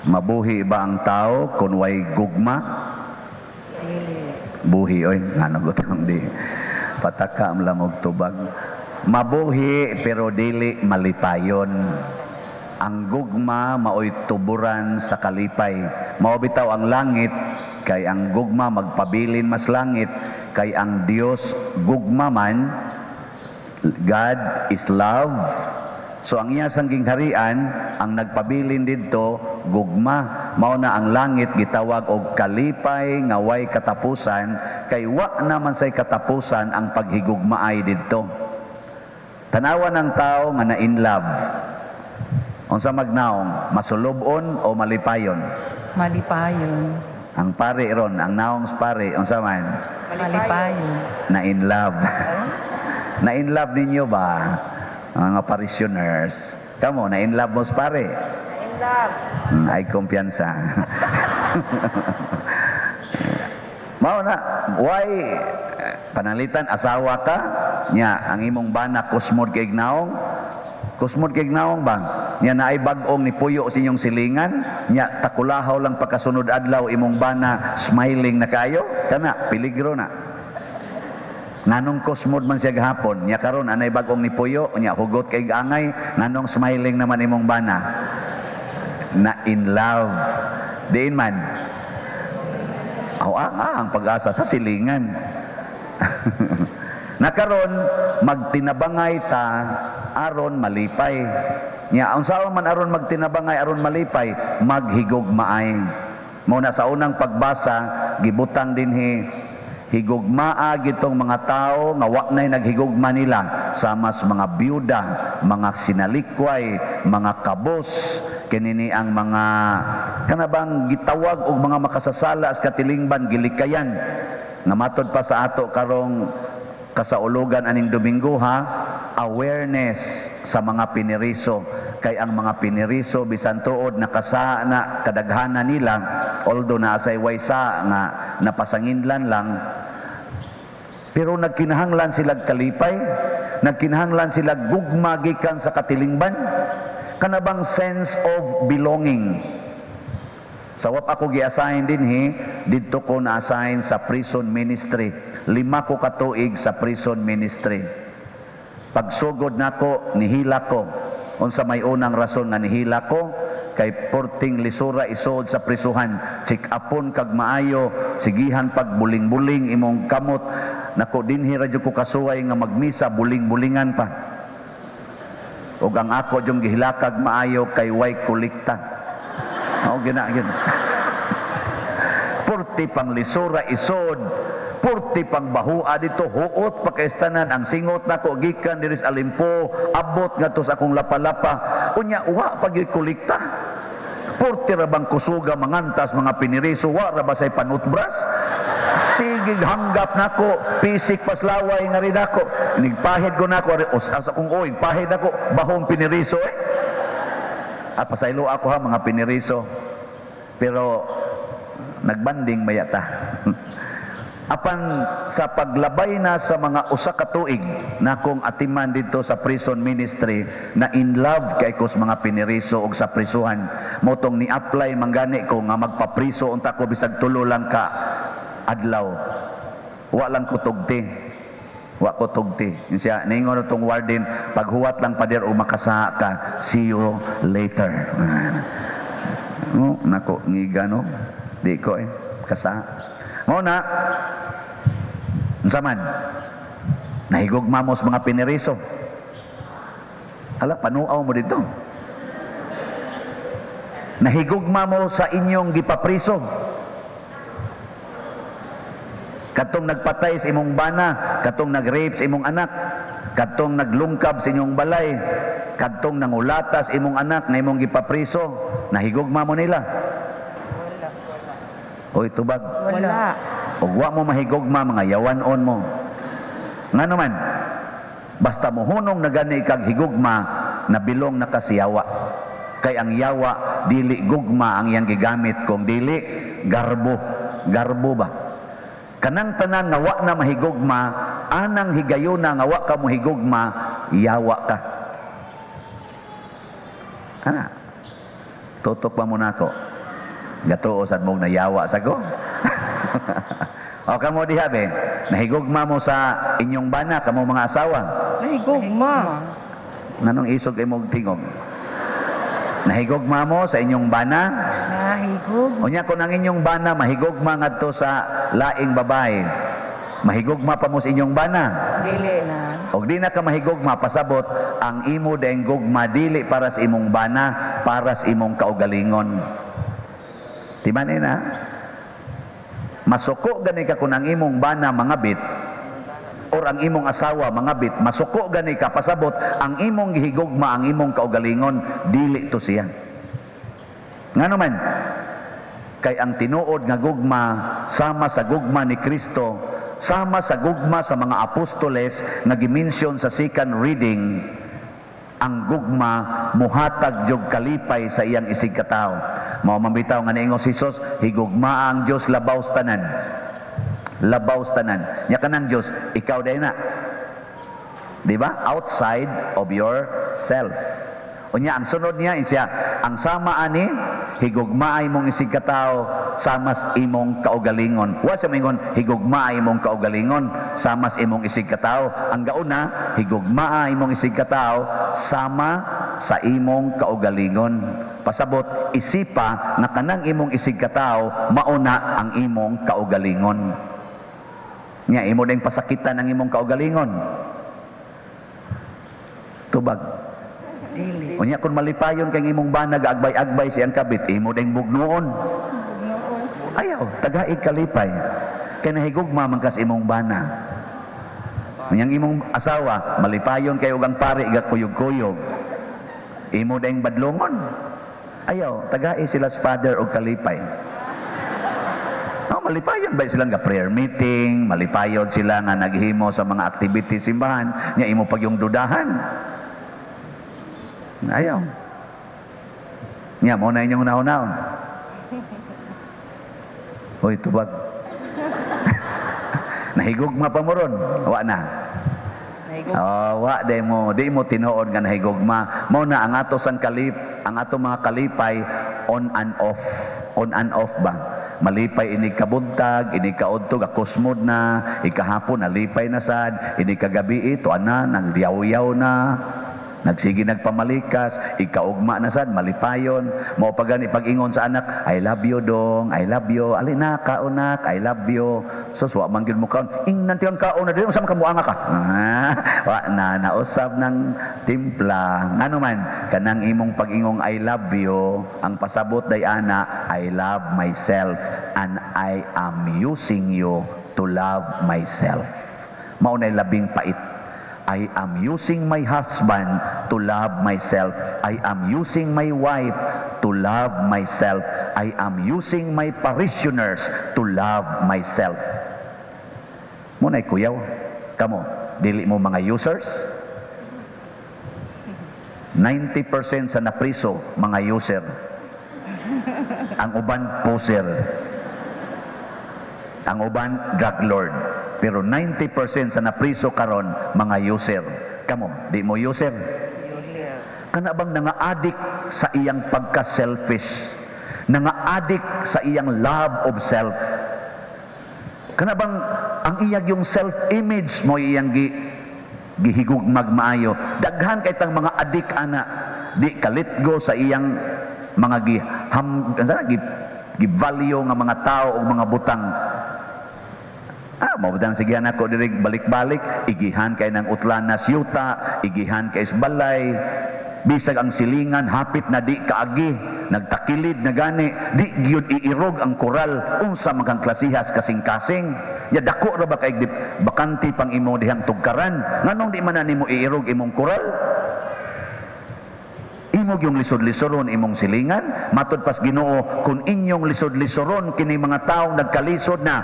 Mabuhi ba ang tao kung way gugma? Dili. Buhi oy, ngano gutang di pataka ang lamog tubag. Mabuhi pero dili malipayon. Ang gugma maoy tuburan sa kalipay. Mao bitaw ang langit, kay ang gugma magpabilin mas langit, kay ang Dios gugma man. God is love. So ang iya sang gingharian, ang nagpabilin didto gugma. Mao na ang langit gitawag og kalipay nga way katapusan, kay wa naman say katapusan ang paghigugmaay didto. Tanawa ng tao nga na in love. Unsa magnaong, masulubon o malipayon? Malipayon. Ang pare ron, ang naong sa pare, unsa man? Malipayon. Na in love. Na in love ninyo ba? Mga parishioners. Kamo, na in love mo sa pare? In love. Ay kumpiyansa. Mao na, why panalitan asawa ka nya ang imong bana kusmod kay naong? Kusmod kay naong ba? Nya naay bag-ong nipuyo sa inyong silingan, nya takulahaw lang pagkasunod adlaw imong bana smiling na kayo, kana peligro na. Nganong kusmod man siya gahapon, nya karon anay bag-ong nipuyo, nya hugot kay angay, nganong smiling naman imong bana? Na in love. Diin man. Aw, ang pag-asa sa silingan. Nakaron magtinabangay ta aron malipay. Nya unsa man aron magtinabangay aron malipay? Maghigugmaay. Mao na sa unang pagbasa gibutang dinhi, higugmaa gitong mga tao nga wa nay naghigugma nila, sama sa mga byuda, mga sinalikway, mga kabos, kinini ang mga kanabang gitawag og mga makasasala sa katilingban, gilikayan. Nga matod pa sa ato karong kasaulugan aning Domingo ha, awareness sa mga piniriso, kay ang mga piniriso bisan tuod nakasa na kadaghana nila, although naa say waysa nga napasanginlan lang, pero nagkinahanglan sila kalipay, nagkinahanglan sila gugma gikan sa katilingban, kanabang sense of belonging. Sa wap ako gi-assign dinhi, didto ko na-assign sa prison ministry. 5 ko katuig sa prison ministry. Pagsugod nako, nihila ko. Unsa may unang rason nga nihila ko? Kay porting lisura isuod sa prisuhan, check upon kag maayo, sigihan pag buling-buling imong kamot. Nako, dinhi ra jud ko kasuway nga magmisa buling-bulingan pa. Ug ang ako jung gihilakag maayo kay way kolekta. Mao gina gina. Purti pang lisura isod, purti pang bahua dito, huot pa kay tanan ang singot nako gikan diri sa Alimpo, abot ngadto sa akong lapalapa. Unya wa pa gyud kolekta. Purti ra bang kusuga mangantas mga piniriso, wa ra ba say panutbras? Sige hanggap nako, pisik paslaway nga rin ako. Nigpahid ko nako, ari, os, asa kong oing, pahid nako, bahong piniriso eh. Ah, pasaylo ako ha, mga piniriso. Pero nagbanding mayata. Apan sa paglabay na sa mga usa ka tuig na kong atiman dito sa prison ministry, na in love kay ko sa mga piniriso og sa prisuhan. Motong ni-apply manggani ko nga magpapriso unta ko bisag 3 lang ka adlaw. Wa lang ko tugti. Wa ko tugti. Yun siya, ningon tong warden, paghuwat lang pader o makasaha ka, see you later. No, nako, ngiga no. Di ko eh, kasaha. Mao na, unsa man, nahigugma mo sa mga piniriso. Hala, panuaw mo dito. Nahigugma mo sa inyong gipapriso. Katong nagpatay sa imong bana, katong nag-rape sa imong anak, katong naglungkab sa inyong balay, katong nangulata sa imong anak nga imong gipapriso, nahigugma mo nila. Oy, tubag. Wala. Ug wa mo mahigugma, mga yawan-on mo. Ngano man, basta mohunong na gani kag higugma, nabilong na ka si yawa. Kay ang yawa, dili gugma ang iyang gigamit, kung dili, garbo. Garbo ba? Kanang tanan nga wa na mahigugma, anang higayuna nga wa ka mohigugma, yawa ka. Ana, tutok pa mo nako. Gatuo sad mong nayawa sa ko. O kamo diha be, nahigugma mo sa inyong bana, kamo mga asawa? Nahigugma. Nganong isog imong tingog? Nahigugma mo sa inyong bana? Nahigug. Unya kung ang inyong bana mahigugma ngadto sa laing babae, mahigugma pa mo sa inyong bana? Dili na. Og di na ka mahigugma, pasabot ang imo daing gugma dili para sa imong bana, para sa imong kaugalingon. Di ba na? Masuko gani ka kung ang imong bana mangabit or ang imong asawa mangabit, masuko gani ka, pasabot ang imong gihigugma ang imong kaugalingon, dili to siya. Ngano man? Kay ang tinuod nga gugma, sama sa gugma ni Kristo, sama sa gugma sa mga apostoles nga gimensyon sa second reading, ang gugma muhatag jog kalipay sa iyang isig katawo. Mao man bitaw nga niingon si Jesus, higugmaa ang Dios labaw sa tanan. Labaw sa tanan. Nya kanang Dios, ikaw day na. Di ba? Outside of yourself. Unya ang sunod niya siya, ang sama ani, higugmaay mong isig katawo sama sa imong kaugalingon. Wa siya moingon higugmaay imong kaugalingon sama sa imong isig katawo. Ang gauna, higugmaa imong isig katawo sama sa imong kaugalingon. Pasabot isipa na kanang imong isig katawo mauna ang imong kaugalingon. Nya imo ding pasakitan ang imong kaugalingon. Tubag. Dili. Unya kung malipayon kay imong bana agbay-agbay siyang kabit, imo ding bugnuon. Ayaw, tagaig kalipay. Kay nahigugma man kas imong bana. Unyang imong asawa, malipayon kay og ang pari gakuyog-kuyog. Imo ding badlongon. Ayaw, tagai sila sa father og kalipay. No, malipayon ba sila nga prayer meeting, malipayon sila nga naghimo sa mga activities simbahan, nya imo pag yung dudahan. Ayaw. Nya mo na inyong naon-naon. Hoy, tubag. Nahigugma pa mo ron. Wa na. Nahigug. Oh, wa di mo, di mo tinuod nga nahigugma. Mao na ang ato sang kalip, ang ato mga kalipay on and off. On and off ba? Malipay inig kabuntag, inig kaudto, gakosmod na, ikahapon nalipay na sad, inig kagabi ito ana nagdiyaw-yaw na. Nagsige nagpamalikas, ikaugma na sad, malipayon. Mao pa gani pag-ingon sa anak, "I love you dong, I love you. Alina kaon nak, I love you." So wa man gyud mo kaon. Ingnan tiyang kaon na dili unsa man ka muanga ka. Ah, wa na nausab ng timpla. Ngano man kanang imong pag-ingong "I love you", ang pasabot day ana, "I love myself and I am using you to love myself." Mao nay labing pait. I am using my husband to love myself. I am using my wife to love myself. I am using my parishioners to love myself. Mao nay kuyaw. Kamo, dili mo mga users? 90% sa napriso, mga user. Ang uban, poser. Ang uban, drug lord. Pero 90% sa napriso karon mga user. Kamo, di mo user? User. Kana bang nanga-addict sa iyang pagka-selfish? Nanga-addict sa iyang love of self? Kana bang ang iyang yung self-image mo iyang gihigugmag maayo? Daghan kay tang mga adik ana di kalitgo sa iyang mga giham ano, gi value nga mga tao o mga butang. Ah, mabutang sige ako diri balik-balik, igihan kay ng utlan na siyuta, igihan kay balay, bisag ang silingan hapit na di kaagi, nagtakilid na gani, di gyud iirog ang koral, unsa man kang klasihas kasing-kasing. Ya dako ra ba kay bakante pang imo dihang tugkaran, nganong di man na nimo iirog imong koral? Imo yung lisod-lisoron imong silingan, matud pas Ginoo, kung inyong lisod-lisoron kini mga taong nagkalisod na,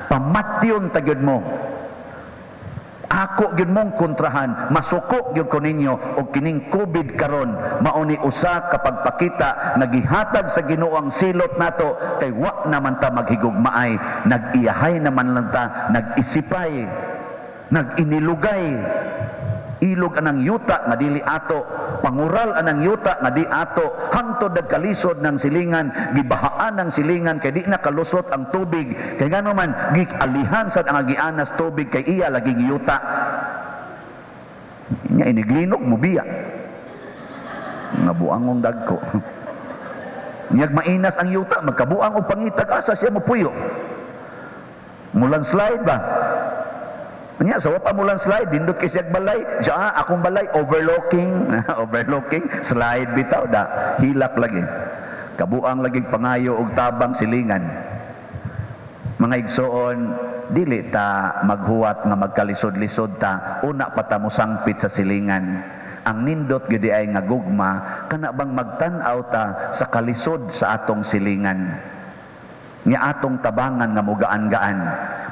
pamatyon ta gyud mo. Ako gyud mong kontrahan, masuko gyud ko ninyo og kining COVID karon mao ni usa ka pagpakita nga gihatag sa Ginoo ang silot nato kay wa naman ta maghigugmaay, nag-iyahay naman lang ta, nag-isipay, nag-inilugay. Ilog anang yuta nga dili ato, pangural anang yuta nga di ato, hangtod nagkalisod ng silingan, gibahaan ng silingan kay di na kalusot ang tubig. Kay ngano man gialihan sad ang agianas tubig kay iya laging yuta. Nya iniglinog mo biya. Nga buangong dagko. Nyag mainas ang yuta, magkabuang og pangitag, asa siya mopuyo? Mulandslide ba? Nya sa pa mo landslide, dindot kay siyag balay, siya ah, akong balay overlooking, overlooking, slide bitaw da, hilak lagi. Kabuang lagi pangayo og tabang silingan. Mga igsoon, dili ta maghuwat nga magkalisod-lisod ta, una pa ta mosangpit sa silingan. Ang nindot gyud ay nga gugma, kana bang magtan-aw ta sa kalisod sa atong silingan? Nga atong tabangan nga mugaan-gaan.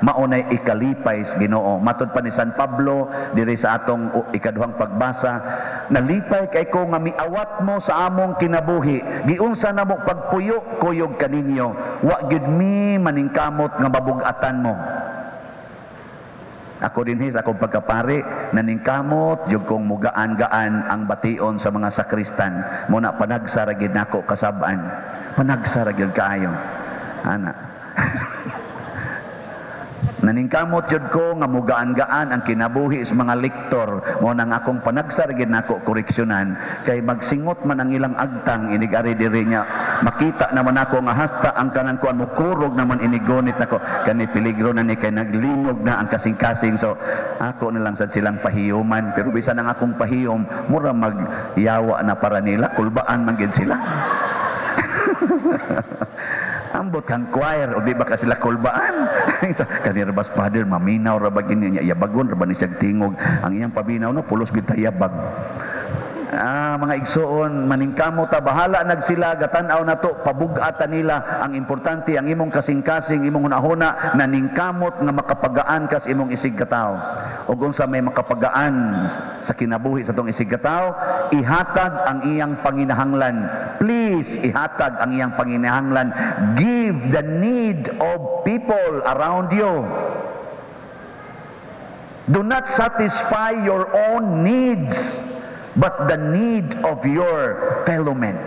Maunay ikalipay sa Ginoo. Matod pa ni San Pablo diri sa atong ikaduhang pagbasa, nalipay kay ko nga miawat mo sa among kinabuhi. Giunsa namo pagpuyo kuyog kaninyo. Wa gyud mi maningkamot nga mabug-atan mo. Ako din sa akong pagkapari, naningkamot jud kong mugaan-gaan ang bation sa mga sakristan. Muna panagsa ra gyud nako kasab-an. Panagsa ra gyud kaayo. Ana. Naningkamot jud ko nga mugaan-gaan ang kinabuhi sa mga lektor. Mo nang akong panagsa ra gyud nako koreksyonan kay magsingot man ang ilang agtang inig ari diri niya. Makita naman ako nga hasta ang kanang kuan mokurog naman inigonit nako. Kani peligro na ni kay naglinog na ang kasing-kasing. So ako na lang sad silang pahiyuman, pero bisan ang akong pahiyom mura magyawa na para nila, kulbaan man gid sila. Ambot kang choir o di ba ka sila kulbaan? Kanira bas father maminaw ra ba gini niya, yabagon ra ba ni siyang tingog ang iyang paminaw, no pulos gid ta yabag. Ah, mga igsoon, maningkamo ta, bahala nagsila gatan-aw nato, pabug-atan nila. Ang importante ang imong kasing-kasing, imong hunahuna naningkamot nga makapagaan kas imong isig katawo. Ug unsa may makapagaan sa kinabuhi sa atong isig katawo? Ihatag ang iyang panginahanglan. Please, ihatag ang iyang panginahanglan. Give the need of people around you. Do not satisfy your own needs, but the need of your fellow men.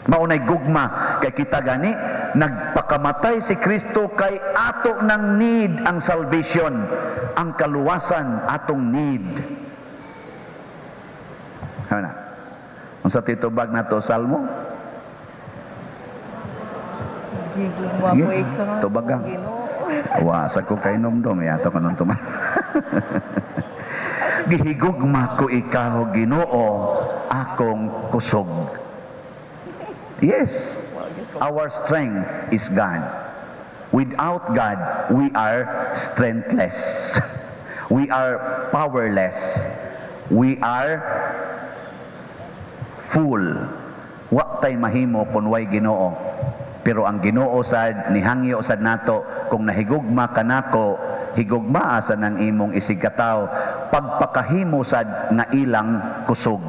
Maunay gugma kay kita gani nagpakamatay si Kristo kay ato ng need ang salvation, ang kaluwasan atong need. Ano na? Unsa titubag nato Salmo? Gigugma ko ikaw. Tubag ka. Ginoo. Wa sa ko kay nomdom yato kanon tuman. Gihigugma ko ikaw, Ginoo, akong kusog. Yes, our strength is God. Without God, we are strengthless. We are powerless. We are full. Wa tay mahimo kun way Ginoo. Pero ang Ginoo sad nihangyo sad nato, kung nahigugma kanako, higugmaa sa nang imong isig katawo, pagpakahimo sad nga ilang kusog.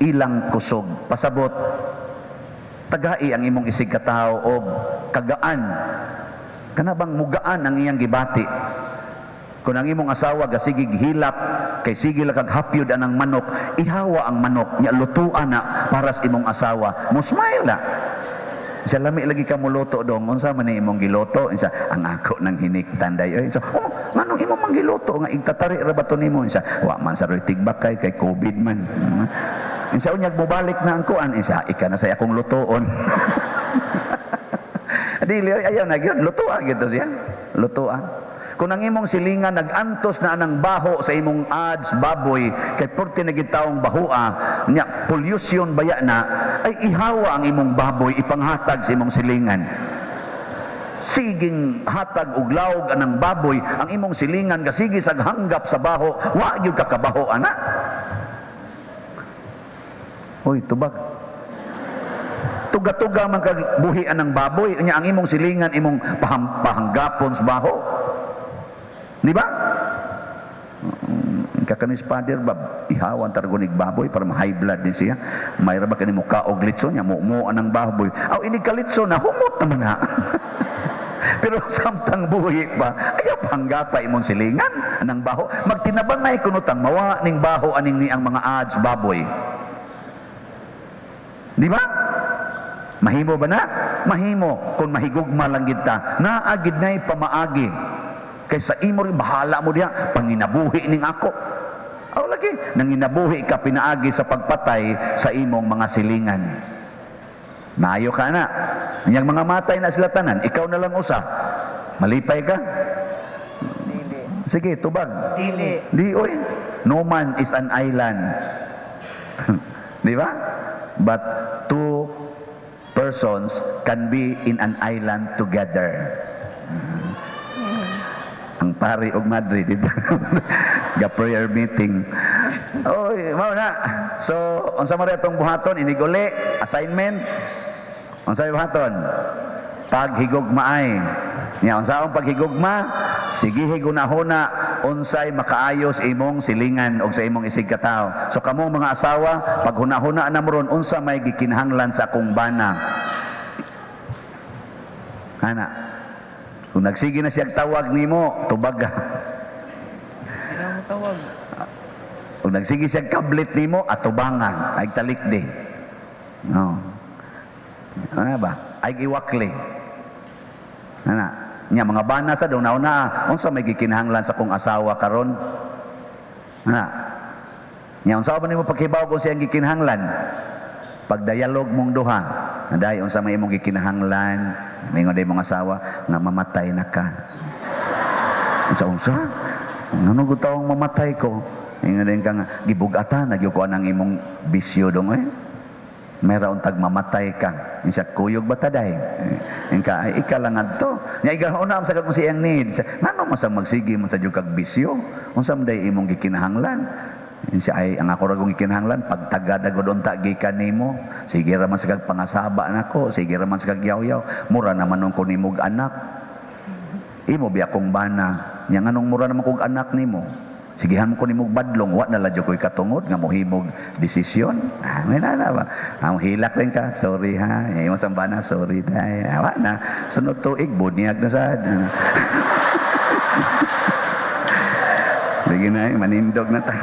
Ilang kusog. Pasabot, tagai ang imong isig katawo og kagaan. Kana bang mugaan ang iyang gibati? Kung ang imong asawa gasigig hilak kay sige lang kag hapyod anang manok, ihawa ang manok nya, lutuan na para sa imong asawa. Mo smile na. Siya, lami lagi ka muluto dong, unsa man ni imong giluto? Siya, ang ako nang hiniktan day. Ay, siya, oh, nganong imong mang giluto nga igtatari ra ba to nimo? Siya, wa man sa roy tigbakay kay COVID man. Siya, unyag mobalik na ang kuan. Siya, ika na say akong lutoon. Dili ay ayaw na gyud, lutoa gyud siya. Lutoa. Kung ang imong silingan nag-antos na anang baho sa imong ads baboy kay porte na gid taong bahoa nya, pollution baya na, ay ihawa ang imong baboy, ipanghatag sa imong silingan. Siging hatag og lawg anang baboy, ang imong silingan gasigi sag hanggap sa baho, wa gyud ka kabaho ana. Hoy, tubag. Tuga-tuga man kag buhian ng baboy, nya ang imong silingan imong pahanggapon sa baho. Di ba? Kakanis father ba ihawan targunig baboy para ma-high blood din siya. May ra ba kani mo kaog litson nya mo anang baboy. Aw ini ka litson na humot naman ha. Pero samtang buhi pa, ayaw panggapa imong silingan anang baho. Magtinabangay kuno tang mawa ning baho aning ni ang mga ads baboy. Di ba? Mahimo ba na? Mahimo kung mahigugma lang gid ta. Naa gid nay pamaagi. Kay sa imo rin bahala mo diha panginabuhi ning ako. Aw lagi nanginabuhi ka pinaagi sa pagpatay sa imong mga silingan. Maayo ka na. Yang mga matay na sila tanan, ikaw na lang usa. Malipay ka? Dili. Sige, tubag. Dili. Di oy. No man is an island. Di ba? But two persons can be in an island together. Ang pari og madre dito. Ga prayer meeting. Oy, mao na. So, unsa man atong buhaton iniguli assignment? Unsa buhaton? Paghigugmaay. Nya unsa ang paghigugma? Sige higunahuna unsay makaayos imong silingan og sa imong isig katawo. So kamong mga asawa, paghunahuna na mo ron unsa may gikinahanglan sa akong bana. Ana. Kung nagsige na siya tawag nimo, tubag ka. Di na mo tawag. Kung nagsige siya kablit nimo, atubangan, ay talikdi. No. Ano ba? Ay iwakli. Ana. Nya mga bana sa daw nauna, unsa may gikinahanglan sa kong asawa karon? Ana. Nya unsa ba nimo paghibaw kung siyang gikinahanglan? Pagdialog mong duha, day unsa may imong gikinahanglan? Maingon day mong asawa nga mamatay na ka. Unsa unsa? Ngano gud tawong mamatay ko? Ingon din ka nga gibugatan na gyud ko anang imong bisyo dong eh. Meron tag mamatay ka. Insa kuyog ba taday? Inka ay ika lang adto. Nya ikaw una sa kung siyang need. Ngano man sa magsige mo sa jud kag bisyo? Unsa man day imong gikinahanglan? Insa ay ang ako ra kong gikinahanglan pagtagad agud unta gikan nimo. Sige ra man sa kag pangasaba nako, sige ra man sa kag yaw-yaw. Mura naman nung ko nimog anak. Imo biya kong bana. Nya nganong mura naman kog anak nimo? Sigihan mo ko nimog badlong, wa na ladyo ko'y katungod nga mohimog desisyon. Ah, may na ba? Ang hilak rin ka, sorry ha. Imo sambana, sorry dai. Ah, wa na. Sunod tuig bunyag na sad. Sige na, manindog na ta.